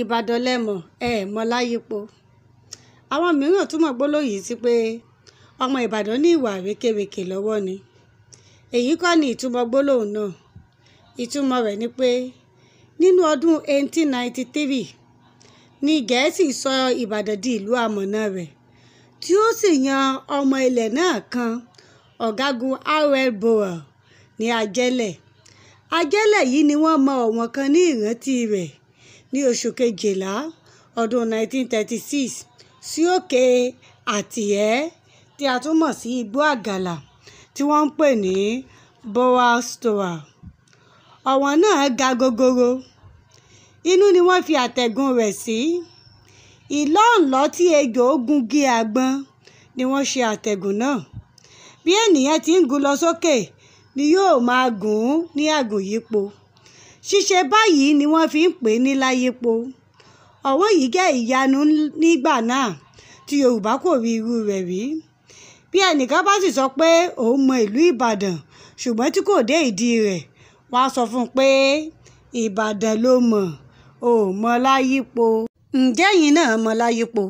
Ìbàdàn lẹ mọ̀, ẹ ẹ̀ mọ Láyípo. Àwọn mìíràn túmọ̀ gbólóhùn yìí sí pé ọmọ Ìbàdàn ní ìwà àrékérekè lọ́wọ́ ni. Èyí kọ́ ni ìtumọ̀ gbólóhùn náà. Ìtumọ̀ rẹ̀ ni pé nínú ọdún 1893 ní Gẹ̀ẹ́sì sọ Ìbàdàn di ìlú amọ̀nà rẹ̀, tí ó sì yan ọmọ ilẹ̀ náà kan, Ọ̀gágun R.L. Burrell, ní Ajẹ́lẹ̀. Ajẹ́lẹ̀ yìí ni wọ́n mọ ọ̀wọ̀n kan ní ìrántí rẹ̀ ní oṣù kejìlá ọdún 1936 sí òkè Àtìẹ́ tí a tún mọ̀ sí Igbó Àgàlà tí wọ́n ń pè ní Burrell Tower. Ọ̀wọ̀n náà ga gogoro, inú ni wọ́n fi àtẹ̀gùn rẹ̀ sí. Ìlọ́ọ̀lọ́ tí ejò gúngi àgbọn ni wọ́n ṣe àtẹ̀gùn náà. Bí ènìyàn ti ń gùn lọ sókè ni yóò máa gùn ún ní àgùnyípo. Ṣíṣe báyìí ni wọ́n fi ń pè é ní Láyípo. Ọ̀wọ̀n yìí jẹ́ ìyanu nígbà náà tí Yorùbá kò rí irú rẹ̀ rí. Bí ẹnìkan bá sì sọ pé òun mọ ìlú Ìbàdàn ṣùgbọ́n tí kò dé ìdí rẹ̀, wọ́n á sọ fún un pé Ìbàdàn lo mọ̀, o ò mọ Láyípo. Ǹjẹ́ ẹ̀yin náà mọ Láyípo?